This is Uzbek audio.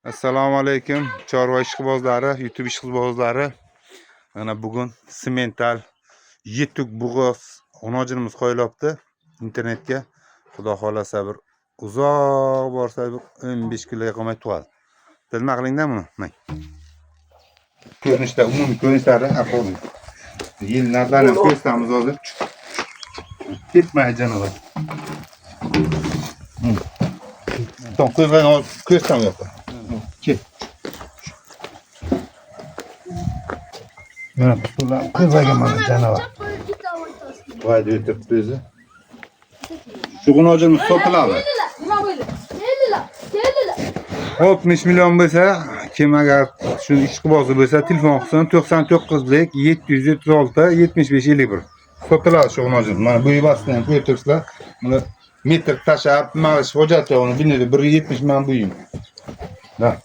Assalomu alaykum chorva ishqibozlari, YouTube ishqibozlari. Mana bugun simental yetuk bo'g'oz g'unojinimiz qo'yilyapti internetga. Xudo xolasa bir uzoq borsa bir 15 kiloga qolmay tug'adi. Nima qilingda buni? Mang. Ko'rinishda, umumiy ko'rinishlari ahvoli. Yillardan ham ko'rsatamiz hozir. Ketmay jonivor. Tom ko'zdan ko'rsam yo'q. Ket. Mana pullar ko'zlagan mana jonivor. Voy deb o'tiribdi o'zi. Shu g'unojimiz sotiladi. Nima bo'ldi? Keldilar, keldilar. 60 million bo'lsa, kim agar shuni ishqibozi bo'lsa, telefon qilsin 99lik 736 75 51. Sotiladi shu g'unojimiz. Mana bu yuvasini ham ko'rib turibsizlar. Buni metr tashlab, nima qilish hojati yo'q, uni bilmaydi. 1.70 man buyim. Da.